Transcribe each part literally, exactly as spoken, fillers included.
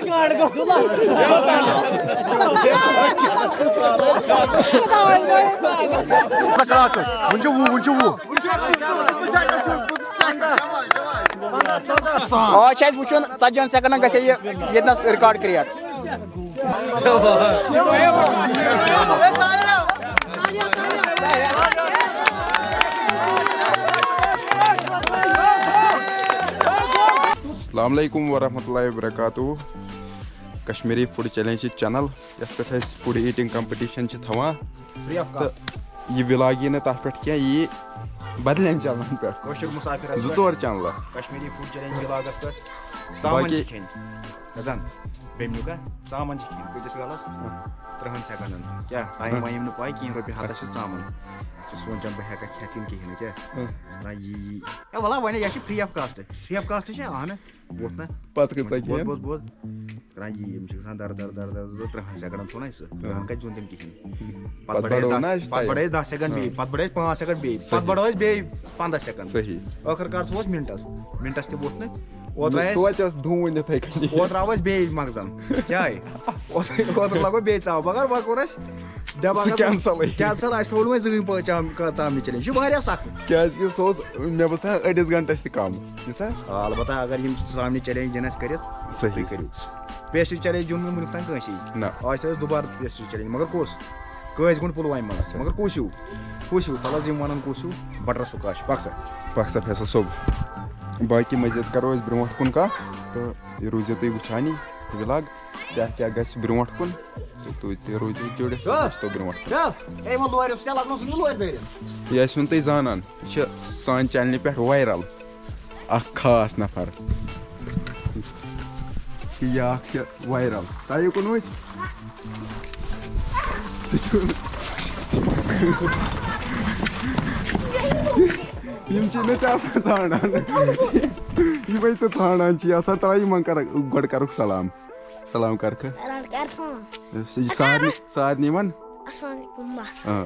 ژٕ کَر چھُس؟ وُنہِ چھُ وُہ، وُنہِ چھُ وُہ۔ آز چھُ اَسہِ وُچھُن، ژَتجِہَن سیکنڈن گژھِ یہِ ییٚتنَس record create۔ السلام علیکم ورحمۃ اللہ وبرکاتہ۔ کشمیری فوڈ چیلنج چھِ چینل، یَتھ پٮ۪ٹھ أسۍ فوڈ ایٹنگ کمپٹیشن چھِ تھاوان۔ Free of cost۔ تہٕ یہِ ولاگ یی نہٕ تَتھ پٮ۪ٹھ کینٛہہ، یہِ یی بدلٮ۪ن چینلن پٮ۪ٹھ۔ کٲشِر مسافر زٕ ژور چینلہٕ۔ کشمیری فوڈ چیلنج ولاگس پٮ۪ٹھ۔ ژامن باقی چھِ کھیٚنۍ۔ گژھان بیٚمنیُک ہا؟ ژامن چھِ کھیٚنۍ۔ کۭتِس کالس؟ ترٛہن سیکنڈن۔ کیٛاہ ٹایم وایم نہٕ پاے کِہیٖنۍ، رۄپیہِ ہتس چھِ ژامن۔ چھِ سونٛچان بہٕ ہٮ۪کا کھٮ۪تھ کِنہٕ کِہیٖنۍ نہٕ کیٛاہ؟ نہ یی یی۔ اے وَلہ وۄنۍ یہِ چھِ free of cost۔ Free of cost چھِ اَہنہٕ۔ ووت نہ؟ پتہٕ کۭژاہ بوز، کھیٚیَن؟ بوز، بوز۔ کران یی، یِم چھِ گژھان در، در، در، در، در، ترٛہَن سیکنڈن تھوٚو نہ اَسہِ سُہ۔ ترٛہَن کَتہِ زیوٗن تٔمۍ کِہیٖنۍ۔ پَتہٕ پَتہٕ بَڑٲے بَڑٲو نہ دَہ، اَسہِ پَتہٕ ٹایم۔ بَڑٲے أسۍ دَہ سیکنڈ بیٚیہِ، ہاں۔ پَتہٕ بَڑٲے أسۍ پانٛژھ سیکنڈ بیٚیہِ، پَتہٕ صحیح۔ بَڑٲو أسۍ بیٚیہِ پنٛداہ سیکنڈ۔ صحیح۔ ٲخٕر کار تھوٚو اَسہِ مِنٹَس، مِنٹَس تہِ ووٚتھ نہٕ۔ اوترٕ آسہِ، توتہِ ٲس ڈوٗنۍ یِتھَے کٔنی۔ اوترٕ آو اَسہِ بیٚیہِ مغزن۔ کیٛاہ؟ اوترٕ، اوترٕ لگو بیٚیہِ ژاو، مگر وۄنۍ کوٚر اَسہِ دٮ۪ماغ سُہ کینسلٕے۔ کینسل، اَسہِ تھوٚو نہٕ وۄنۍ زٕہٕنۍ پٲ-، چام-، کا-، ژامنہِ چیلنج۔ یہِ چھُ واریاہ سخٕت۔ کیٛازِ کہِ سُہ اوس، مےٚ باسان، أڑِس گھنٹَس تہِ کم۔ یہِ سا؟ آ، البتہ اگر یِم ژامنہِ چیلنج دِن اَسہِ کٔرِتھ، صحیح۔ تُہۍ کٔرِو۔ پیسٹری چیلنج دیُن نہٕ وٕنیُک تام کٲنٛسی۔ نہ۔ آز تھٲو اَسہِ دُبارٕ پیسٹری چیلنج، مگر کُس؟ کٔہۍ گوٚنٛد پُلوامہِ منٛز؟ مگر کُس ہیوٗ؟ کُس ہیوٗ؟ تَلہٕ حظ یِم وَنان کُس ہیوٗ؟ Butter squash. پَک سا۔ پَک سا فیصل صٲب۔ باقٕے مٔزیٖد کَرو أسۍ برٛونٛٹھ کُن کَتھ۔ تہٕ یہِ روٗزِو تُہۍ وٕچھان یہِ وِلاگ۔ کیٛاہ کیٛاہ گژھِ برٛونٛٹھ کُن، تہٕ تُہۍ تہِ روٗزِو جُڑِتھ، ہا؟ أسۍ تو برٛونٛٹھ کُن۔ ہا؟ اے، یِمن لورٮ۪ن سۭتۍ لگنو سُہ لورِ دٲرِتھ۔ یہِ آسہِ وُن تُہۍ زانان، یہِ چھِ سانہِ چینلہِ پٮ۪ٹھ وایرل اکھ خاص نفر۔ یہِ اکھ چھِ وایرل۔ تۄہہِ کُن وٕچھ۔ ژٕ چھُ-، یِم چھِ نہٕ ژےٚ آسان ژھانٛڈان۔ یِمے ژٕ ژھانٛڈان چھِ آسان، تَوَے یِمن کَرَکھ، گۄڈٕ کَرُکھ سلام۔ سلام کَرکھٕ۔ سلام کَرکھٕ۔ سُہ چھُ سارنٕے، سارنٕے وَن۔ السلام علیکم، بس۔ آ۔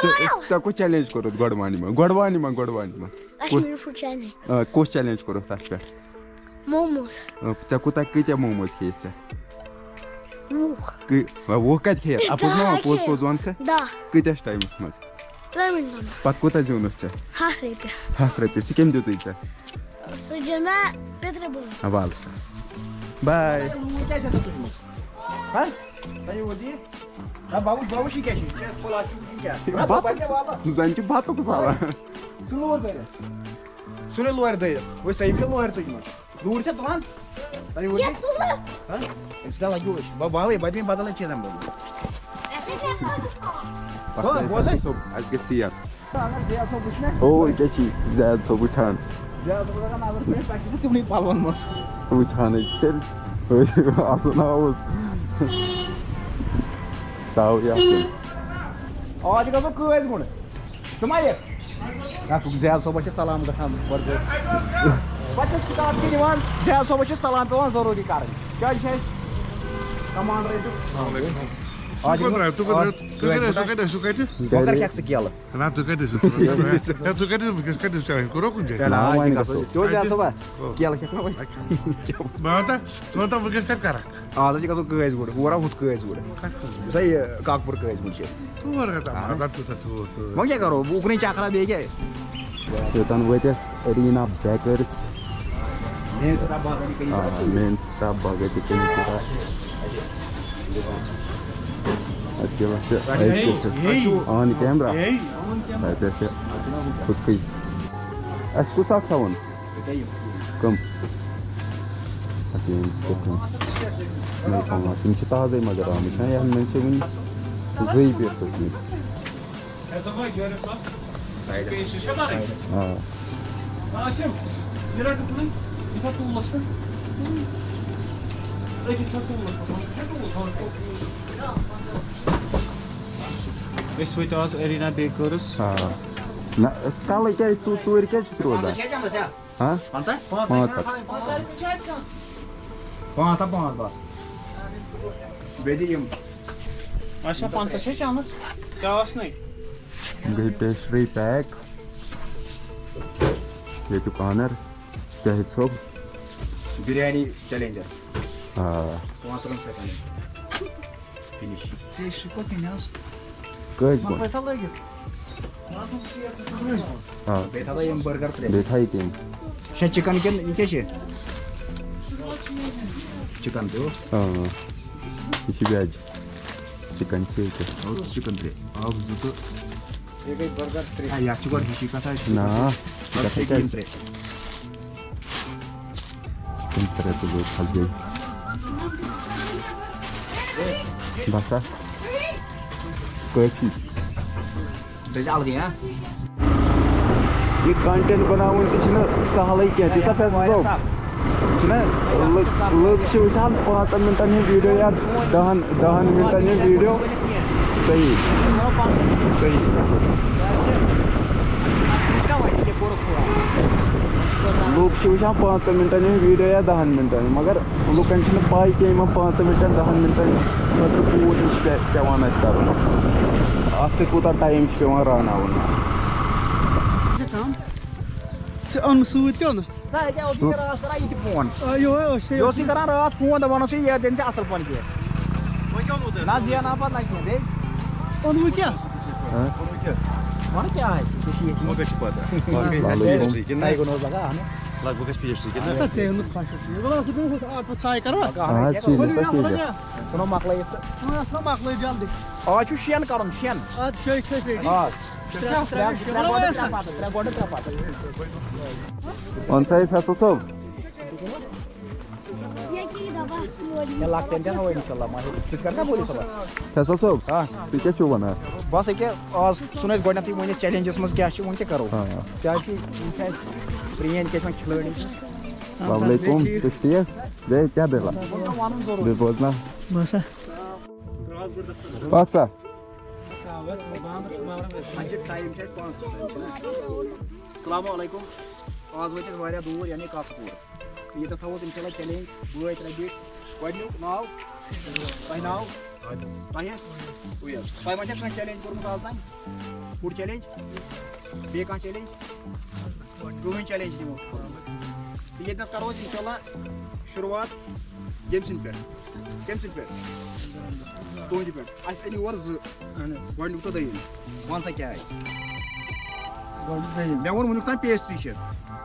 ژےٚ، ژےٚ کُس چیلنج کوٚرُتھ گۄڈٕ وَن یِمن؟ گۄڈٕ وَن یِمن، گۄڈٕ وَن یِمن۔ Kashmir food challenge. آ، کُس چیلنج کوٚرُتھ تَتھ پٮ۪ٹھ؟ موموز۔ آ، ژےٚ کوٗتاہ، کۭتیٛاہ موموز کھیٚیِتھ ژےٚ؟ وُہ۔ کۭ-، وُہ کَتہِ کھیٚیَتھ؟ اَپُز مہ وَن، دَہ پوٚز کھیٚیَتھ۔ پوٚز وَن کھٕ۔ دَہ۔ کۭتِس ٹایمَس منٛز؟ ترٛٮ۪ن مِنٹَن۔ پَتہٕ کوٗتاہ زیوٗنُتھ ژےٚ؟ ہَتھ رۄپیہِ۔ ہَتھ رۄپیہِ۔ سُہ کٔمۍ دیُتُے ژےٚ؟ سُہ دیُت مےٚ پِترِ بوے۔ وَلہٕ سا۔ باے۔ لوٗر کیٛازِ چھےٚ ژےٚ تُجمٕژ؟ ہہ؟ تۄہہِ یہِ ووت یہِ؟ نہ، بہٕ وٕچھ، بہٕ وٕچھ یہِ کیٛاہ چھِ۔ یہِ چھِ اَسہِ پھوٚل اَتھ چھُ یہِ کیٛاہ؟ نہ، بَتہٕ۔ بہٕ پَکہٕ وَپَس۔ زَن چھِ بَتُک سوال۔ ژٕ لوٗر کٔرِتھ۔ ژٕ نے لوہرِ دٲرِتھ۔ وۄنۍ صحیح چھِ لوہرِ تُجمٕژ۔ لوٗر چھےٚ تُلان؟ تۄہہِ ووٚن یَتھ تُلہٕ۔ ہہ؟ أمِس چھِ دَوا گیُوِش۔ بَ-، باوے، بَتہِ مےٚ بدل چیٖز اَمہِ بدلہٕ۔ اَسہِ ہو، گژھِ بوزے۔ صٲب، اَسہِ گژھِ ژیر۔ اگر زیاد صٲب وٕچھ مےٚ۔ اوے کیٛاہ چھی زیاد صٲب وٕچھان؟ زیاد صٲب اگر نظر پٮ۪ٹھ، تۄہہِ چھُو تِمنٕے پَلوَن منٛز۔ وٕچھانٕے چھِ تیٚلہِ۔ اَصٕل آوُس۔ ساوٕے اَصٕل۔ آز چھِ گژھُن کٲنٛسہِ گُنٛڈ۔ تِم ما یِکھ؟ نہ، زیاد صٲبَس چھِ سلام گژھان گۄڈٕ۔ پَتہٕ چھِ کِتاب تہِ نِوان، زیاد صٲبَس چھِ سلام پٮ۪وان ضروٗری کَرٕنۍ۔ کیٛازِ چھِ اَسہِ کمانڈرَے تہٕ آز چھِ ژٕ کوٚت درٛایَکھ؟ ژٕ کوٚت آز درٛایَکھ؟ ژٕ کَتہِ ٲسۍ؟ ژٕ کَتہِ ٲسۍ؟ ژٕ کَتہِ؟ وۄنۍ کَر کھٮ۪کھ ژٕ کیلہٕ؟ نہ، ژٕ کَتہِ ٲسۍ؟ ژٕ کوٚت درٛایَکھ؟ ہے، ژٕ کَتہِ ٲسۍ؟ وٕنکٮ۪س کَتہِ ٲسۍ چَلان؟ کوٚرُکھ کُنہِ جایہِ؟ چلو، آ، آز وۄنۍ کیٛاہ گژھو؟ گژھو۔ تیوٗت زیادٕ صٲبا؟ کیلہٕ کھٮ۪کھ نا وۄنۍ؟ ژٕ وَن تہٕ، ژٕ وَن تہٕ وٕنکٮ۪س کَتہِ کَرَکھ؟ آز حظ چھِ گژھُن کٲنٛسہِ گُنٛڈ، ہورٕ ہُتھ کٲنٛسہِ گُنٛڈ۔ کَتھ کٲنٛسہِ گُنٛڈ؟ یُس ہا یہِ کاکپوٗر کٲنٛسہِ گُنٛڈ چھِ۔ تور گژھان، آ۔ مطلب تیوٗتاہ ژوٗر ژوٗر۔ وۄنۍ کیٛاہ کَرو؟ اُکنُے چکرا بیٚیہِ کیٛاہ؟ یوٚتَن وٲتۍ أسۍ اریٖنا بیکٲرٕس۔ مین سٹاپ باغ وٲلۍ کٔنۍ آ، چھِ اَصٕل۔ مین سٹاپ باغ وٲلۍ کٔنۍ چھِ اَتھ۔ اَتہِ کیٛاہ وَتھ چھِ؟ اَتہِ کیٛاہ چھِ؟ آن کیمرہ۔ اَتہِ چھِ ہُتھ کٔنۍ۔ اَسہِ کُس اَکھ تھاوُن؟ کٕم؟ اچھا، یِم چھِ کٕم؟ نَے پانٛژھ۔ یِم چھِ تازَے مگر آمٕتۍ، ہاں، یَتھ منٛز چھِ وٕنہِ زٕے پیٖس ؤتھمٕتۍ۔ آ۔ أسۍ وٲتۍ آز اریٖنا بیکٲرٕس۔ آ۔ نہ، کَلہٕ کیٛازِ ژو-، ژوٗرِ کیٛازِ چھِ ترٛوزان؟ ہاں؟ پنٛژاہ؟ پانٛژھ ہتھ۔ پانٛژھ ہتھ۔ پانٛژھ ہتھ پانٛژھ بس۔ بیٚیہِ دِ یِم۔ اچھا، پنٛژاہ چھے چانس؟ ژےٚ آس نَے؟ گٔے پیسٹری پیک۔ ییٚتیُک آنر شاہد صٲب۔ بریانی چیلنجر۔ آ۔ پانٛژترٕٛہَن سیکنڈن۔ فنش۔ ژےٚ چھُے کوٚت نِنۍ آز؟ کٔژ یِمن گوٚو؟ پٮ۪ٹھٕ لٲگِتھ۔ آ۔ بیٚیہِ تھاو یِم برگر ترٛےٚ۔ بیٚیہِ تھاو یہِ تِم۔ چھا چکن کِنہٕ یہِ کیٛاہ چھِ؟ چکن تہِ اوس۔ آ۔ یہِ چھِ ویج۔ چکن چھِ ییٚتہِ۔ اوکے، چکن ترٛےٚ۔ اکھ، زٕ تہٕ۔ یہِ گٔے برگر ترٛےٚ۔ آ، یَتھ چھِ گۄڈٕ ہِشی کَتھا، یہِ چھِ نہ، چکن یہِ کَتھ چھِ کَتھ گٔے چھِ؟ ترٛےٚ۔ تِم ترٛےٚ تہِ گٔے، کھَس گٔے۔ بَس ہا۔ کٲفی۔ تُہۍ چھِ الگٕے، ہا؟ یہِ content بَناوُن تہِ چھُنہٕ سَہلٕے کینٛہہ، تہِ چھا فیصل صٲب؟ چھُنہ، لُکھ، لُکھ چھِ وٕچھان پانٛژَن مِنٹَن ہِنٛدۍ video یا دَہَن، دَہَن مِنٹَن ہِنٛدۍ video۔ صحیح۔ صحیح۔ لوٗکھ چھِ وٕچھان پانٛژَن مِنٹَن ہِنٛدۍ video یا دَہَن مِنٹَن ہِنٛدۍ، مگر لُکَن چھِنہٕ پَے کینٛہہ یِمَن پانٛژَن مِنٹَن، دَہَن مِنٹَن خٲطرٕ کوٗت یہِ چھُ پے-، پٮ۪وان اَسہِ کَرُن۔ اَتھ سۭتۍ کوٗتاہ time چھُ پٮ۪وان راوناوُن۔ ژٕ اوٚن سۭتۍ کیٛاہ اوٚنُتھ؟ نہ، ییٚکیٛاہ اوس یہِ کران، ٲس کران یہِ تہِ فون۔ آ، یِہوٚے اوس، یہِ یہِ اوس یہِ کران راتھ فون، دَپان اوس یہِ، یہِ دِن ژےٚ اَصٕل پٲٹھۍ کینٛہہ۔ وۄنۍ کیٛاہ اوٚنوُ تۄہہِ؟ نہ زینان پَتہٕ نہ کینٛہہ، بیٚیہِ۔ اوٚنوُ کیٛاہ؟ ہہ؟ اوٚنوُ کیٛاہ؟ وَنہٕ کیٛاہ آسہِ، ژےٚ چھِ ییٚتی۔ وۄنۍ گژھِ پَتہ۔ السلام علیکم۔ تۄہہِ کُن اوس لَگان اَہَن۔ لگ بگ گژھِ PhD کِنہٕ؟ تہٕ ژےٚ اوٚنُتھ خۄشک۔ وَلہٕ، سُہ گوٚو ہُتھ، اَتھ پَتہٕ ژھایہِ کَرو۔ آ، ٹھیٖک چھُ، سُہ ٹھیٖک چھُ۔ ژھٕنو مۄکلٲیِتھ تہٕ۔ آ، ژھٕنو مۄکلٲیِتھ جلدی۔ آز چھُ شٮ۪ن کَرُن، شٮ۪ن۔ آ، شےٚ، شےٚ، شےٚ۔ آ۔ ترٛےٚ، ترٛےٚ، ترٛےٚ گۄڈٕ، ترٛےٚ پَتہٕ، ترٛےٚ گۄڈٕ، ترٛےٚ پَتہٕ۔ وَن سا یہِ فیصل صٲب۔ یہِ لۄکٹٮ۪ن تہِ ہاوو اِنشاءاللہ، ماہِر۔ ژٕ تہِ کَر سا بوٗلِو صٲبَس۔ فیصل صٲب، آ۔ تُہۍ کیٛاہ چھِو وَنان؟ بَس ییٚکیٛاہ آز ژھُن اَسہِ گۄڈٕنٮ۪تھٕے ؤنِتھ challenges منٛز کیٛاہ چھِ، وٕنہِ کیٛاہ کَرو؟ آ۔ کیٛازِ کہِ یِم چھِ اَسہِ پرٛٲنۍ کیٛاہ چھِ وَنان کھِلٲڑۍ۔ السلام علیکم، تُہۍ چھِو ٹھیٖک؟ بیٚیہِ کیٛاہ دٔلیٖل؟ بیٚیہِ بوزنا؟ بَس ہا۔ پَکھ سا۔ السلام علیکم۔ آز وٲتۍ أسۍ واریاہ دوٗر، یعنی کَتھ پوٗر۔ ییٚتٮ۪تھ تھاوو أسۍ اِنشاءاللہ challenge بٲے ترٛےٚ بیٚیہِ۔ گۄڈٕنیُک ناو، تۄہہِ ناو؟ تۄہہِ؟ اُیس۔ تۄہہِ ما چھا کانٛہہ challenge کوٚرمُت آز تام؟ Food challenge؟ بیٚیہِ کانٛہہ challenge؟ کٕہٕنۍ challenge نِمو۔ تہٕ ییٚتہِ نَس کَرو أسۍ اِنشاءاللہ شروٗعات ییٚمہِ سٕنٛدِ پٮ۪ٹھ۔ کٔمۍ سٕنٛدِ پٮ۪ٹھ؟ تُہٕنٛدِ پٮ۪ٹھ۔ اَسہِ أنۍ یور زٕ۔ اَہَن حظ۔ گۄڈٕنیُک تہٕ دوٚیِم۔ وَن سا کیٛاہ آسہِ؟ گۄڈٕنیُک دوٚیِم۔ مےٚ ووٚن وٕنیُک تام pastry چھِ۔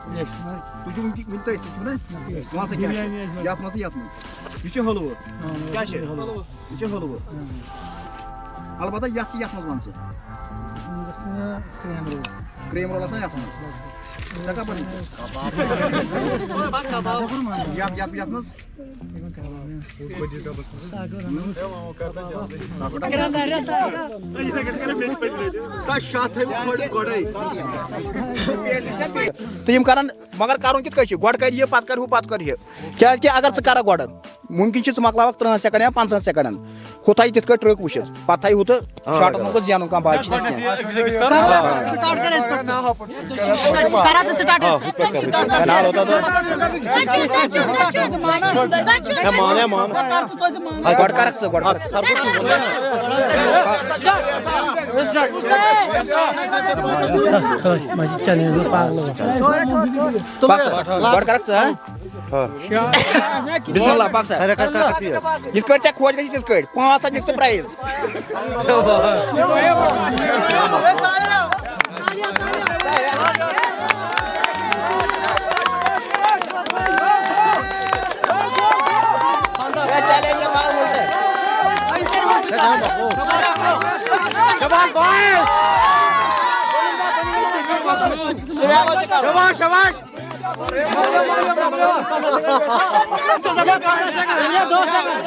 Pastry۔ تُہۍ چھِو وٕنہِ تہِ، وٕنہِ تٔتھۍ سۭتۍ چھِو نا؟ نہ، pastry۔ وَن سا کیٛاہ چھِ؟ بِریانی آسہِ۔ یَتھ منٛز تہٕ یَتھ منٛز۔ یہِ چھُ حلوٕ۔ آ، کیٛاہ چھِ؟ حلوٕ۔ یہِ چھُ حلوٕ۔ اۭں۔ البتہ یَتھ کیٛاہ، یَتھ منٛز وَن ژٕ؟ اَتھ منٛز گژھِ نا cream roll۔ Cream roll آسان یَتھ منٛز؟ ژےٚ کَپٲرۍ یہِ؟ یَتھ، یَتھ، یَتھ منٛز؟ تَتھ شاہ تھٲوِو کھٲلِتھ گۄڈَے۔ تہٕ یِم کَرَن، مگر کَرُن کِتھ کٔنۍ چھُ؟ گۄڈٕ کَرِ یہِ، پَتہٕ کَرِ ہُہ، پَتہٕ کَرِ یہِ۔ کیٛازِکہِ اگر ژٕ کَرَکھ گۄڈٕ، مُمکِن چھُ ژٕ مۄکلاوَکھ تٕرٛہَن second یا پنٛژاہَن second۔ ہُتھ تھایہِ تِتھ کٲٹھۍ trick وٕچھِتھ، پتہٕ تھایہِ ہُہ تہٕ آ۔ Shortَس منٛز گوٚژھ زینُن کانٛہہ، باقٕے چھُنہٕ کینٛہہ۔ Start کر اَسہِ پٮ۪ٹھ۔ کَر حظ start؟ آ، ہُتھ پٮ۪ٹھ کَرو۔ کَنال ہوتا تھا۔ ہے، مان، ہے، مان۔ گۄڈٕ کَرَکھ ژٕ، گۄڈٕ کَرَکھ ژٕ۔ مےٚ چھِ challenge منٛز پاگل گژھان۔ پَک ژٕ، گۄڈٕ کَرَکھ ژٕ، ہا؟ بسم اللہ، پَک سا۔ یِتھ کٲٹھۍ ژےٚ خۄش گژھی، تِتھ کٲٹھۍ۔ پانٛژھ ہَتھ نِکھ ژٕ prize۔ ہے، challenger مار وُلٹہٕ۔ شاباش، boys۔ سُہ ویلو تہِ کرو۔ شاباش، شاباش۔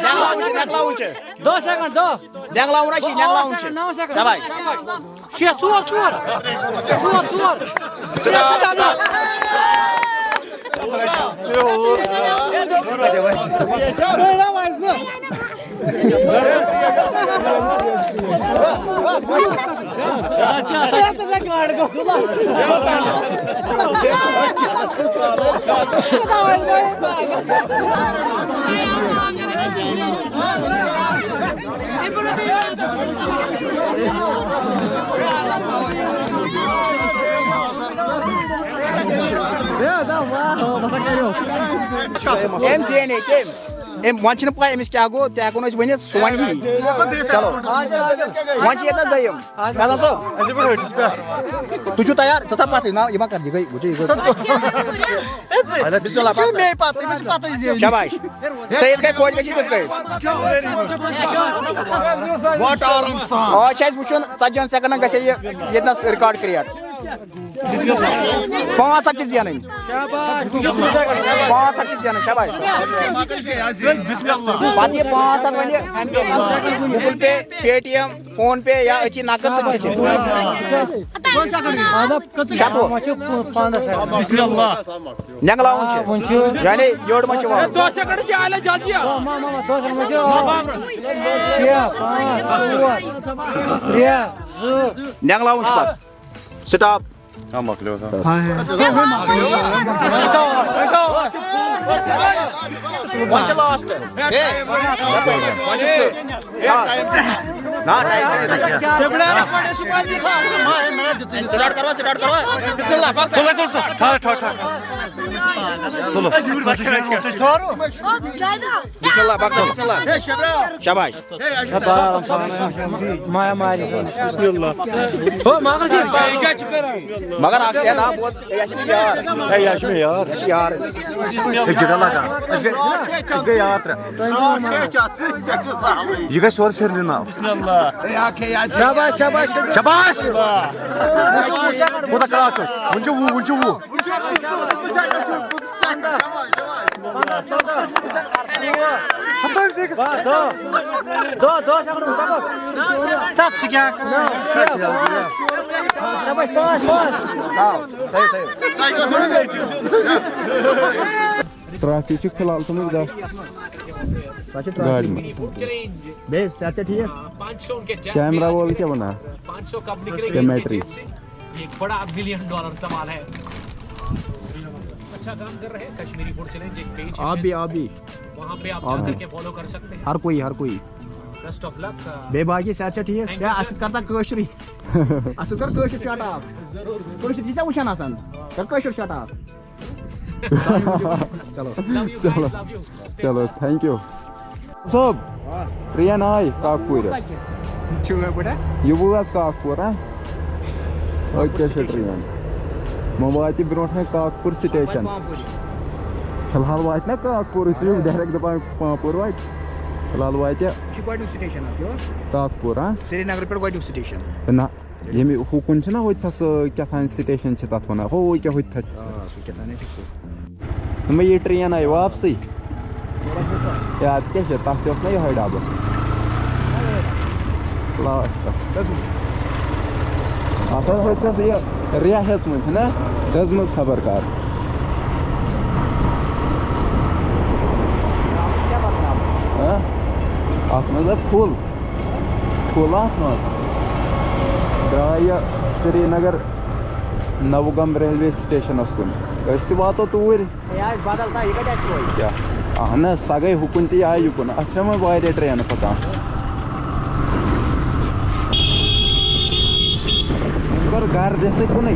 دٮ۪نٛگلاوُن چھُ، دٮ۪نٛگلاوُن چھُ۔ دَہ second، دَہ۔ دٮ۪نٛگلاوُن ہا چھُ، دَہ دٮ۪نٛگلاوُن چھُ۔ Second، نَو second۔ شاباش۔ شےٚ، ژور، ژور۔ ژور، ژور۔ أمۍ زینہِ کٔمۍ؟ أمۍ، وۄنۍ چھِنہٕ پَے أمِس کیٛاہ گوٚو، تہِ ہٮ۪کو نہٕ أسۍ ؤنِتھ، سُہ وَنہِ یی۔ چلو۔ وۄنۍ چھِ ییٚتہِ نَس دوٚیِم۔ فیضان صٲب۔ اَسہِ چھِ پٮ۪ٹھ ہٕٹِس پٮ۪ٹھ۔ تُہۍ چھِو تیار؟ ژٕ تھاو پَتھٕے، نہ، یہِ ما کَر، یہِ گٔے، وٕچھِو، یہِ گٔے۔ بسم اللہ، پَتہٕ۔ مے پَتہٕ، مےٚ چھِ پَتہٕ زیٖنۍ۔ شاباش۔ ژےٚ یِتھ کٔنۍ خۄش گژھی، تِتھ کٔنۍ۔ What آرام سان۔ آز چھِ اَسہِ وٕچھُن، ژَتجِہَن سیکنڈَن گژھِ یہِ ییٚتہِ نَس ریکارڈ کریٹ۔ پانٛژھ ہَتھ چھِ زینٕنۍ۔ پانٛژھ ہَتھ چھِ زینٕنۍ، شاباش۔ پَتہٕ یہِ پانٛژھ ہَتھ وَنہِ اَمہِ پٮ۪ٹھ Google Pay، Paytm، PhonePe یا أتھی نقد تہٕ تہِ تہِ۔ شَتوُہ۔ بسم اللہ۔ نٮ۪نٛگلاوُن چھُ۔ یعنی یٔڈ منٛز چھُ وَنُن۔ دہ سیکنڈ کیا حال ہے، جلدی آ۔ شےٚ، پانٛژھ، ژور، ترٛےٚ، زٕ۔ نٮ۪نٛگلاوُن چھُ پَتہٕ۔ سٹاپ۔ آ، مۄکلیو سا۔ وۄنۍ چھِ لاسٹ۔ ہے، وۄنۍ چھِ ژٕ۔ نہ، ٹایم چھُ۔ سٹارٹ کروا، سٹارٹ کروا۔ بسم اللہ، پک سا۔ ٹھہر، ٹھہر، ٹھہر۔ بسم اللہ، پک سا، بسم اللہ۔ شاباش۔ مایا ماری۔ بسم اللہ۔ ہو، مگر جی۔ مگر اکھ کتھ، نا، بوز۔ ہے، یہِ چھُ مےٚ یار۔ ہے، یہِ چھُ مےٚ یار۔ یہِ چھُ یار۔ ہے، جِگر لگان۔ أسۍ گٔے، أسۍ گٔے یار ترٛےٚ۔ یہِ گژھِ سورُے سریناو۔ بسم اللہ۔ شاباش، شاباش، شاباش۔ شاباش۔ کوٗتاہ کال چھُس؟ وُنہِ چھُ وُہ، وُنہِ چھُ وُہ۔ پنٛداہ، ژۄداہ۔ ہتٲوۍ ژٕ أکِس۔ بس، دہ۔ دہ، دہ سیکنڈ، پکو۔ تتھ چھِ کیٛاہ کران؟ نہ، شےٚ۔ دپس پانٛژھ، پانٛژھ۔ آ، تھٲیِو، تھٲیِو۔ ٹرافی چھِ فی الحال تھٲومٕژ دہ۔ سۄ چھِ ٹرافی۔ گاڑِ منٛز۔ بیٚیہِ، صحت چھا ٹھیٖک؟ کیمرہ وول کیٛاہ وَنان؟ کیمٹری۔ ایک بڑا ملین ڈالر سوال ہے۔ اچھا کام کر رہے ہیں، کشمیری فوڈ چیلنج ایک پیج ہے، آپ بھی، آپ بھی۔ وہاں پہ آپ جا کر کے فالو کر سکتے ہیں۔ ہر کوئی، ہر کوئی۔ بیسٹ آف لک۔ بیٚیہِ باقٕے صحت چھا ٹھیٖک؟ ہے، اَسہِ سۭتۍ کر تہٕ کٲشرُے۔ اَسہِ سۭتۍ کر کٲشُر شاٹ آف۔ کٲشُر چھِ ژےٚ وٕچھان آسان۔ کر کٲشُر شاٹ آف۔ چلو۔ چلو۔ چلو، تھینک یو۔ صٲب، ٹرین آے کاکپوٗرِ۔ چھُ وۄنۍ پٲٹھۍ؟ یہِ بوز کاکپوٗر، ہا؟ أتۍ کیٛاہ چھِ ٹرین؟ وۄنۍ واتہِ برونٛٹھ وۄنۍ کاکپوٗر سٹیشن۔ فی الحال واتہِ نہ کاکپوٗر، أسۍ چھِ ڈایریکٹ دَپان پانٛپوٗر واتہِ۔ فی الحال واتہِ یہِ چھُ گۄڈٕنیُک سٹیشن اَتھ، یور؟ کاکپوٗر، ہا؟ سرینگرٕ پٮ۪ٹھ گۄڈٕنیُک سٹیشن۔ نہ، ییٚمہِ ہُکُن چھُنہ ہوٚتہِ تھَس، سُہ کیٛاہ تام سٹیشن چھِ تَتھ وَنان، ہو، کیٛاہ ہوٚتہِ تھَس چھِ سُہ۔ آ، سُہ کیٛاہ تام چھُ سُہ۔ دوٚپمَے، یہِ ٹرین آیہِ واپسٕے۔ یاد کیٛاہ چھِ؟ تَتھ تہِ اوس نہ یِہوٚے ڈَبہٕ۔ لاسٹ۔ اَتھ حظ ہوٚتہِ تھَس یہِ ریٚہہ ہیٚژمٕژ چھِنہ؟ دٔزمٕژ خبر کَر۔ ہہ؟ اَتھ منٛز ہا پھُل۔ پھُل اَتھ منٛز۔ درٛاے یہِ سرینگر نوگام ریلوے سٹیشنَس کُن۔ أسۍ تہِ واتو توٗرۍ۔ ہے، یہِ آسہِ بدل کانٛہہ، یہِ کَتہِ آسہِ سۄے؟ کیٛاہ؟ اَہن حظ، سۄ گٔے ہُکُن تہِ، یہِ آیہِ یُکُن۔ اَتھ چھےٚ وۄنۍ واریاہ ٹرٛینہٕ پَکان۔ أمۍ کٔر گردِ سۭتۍ کُنُے۔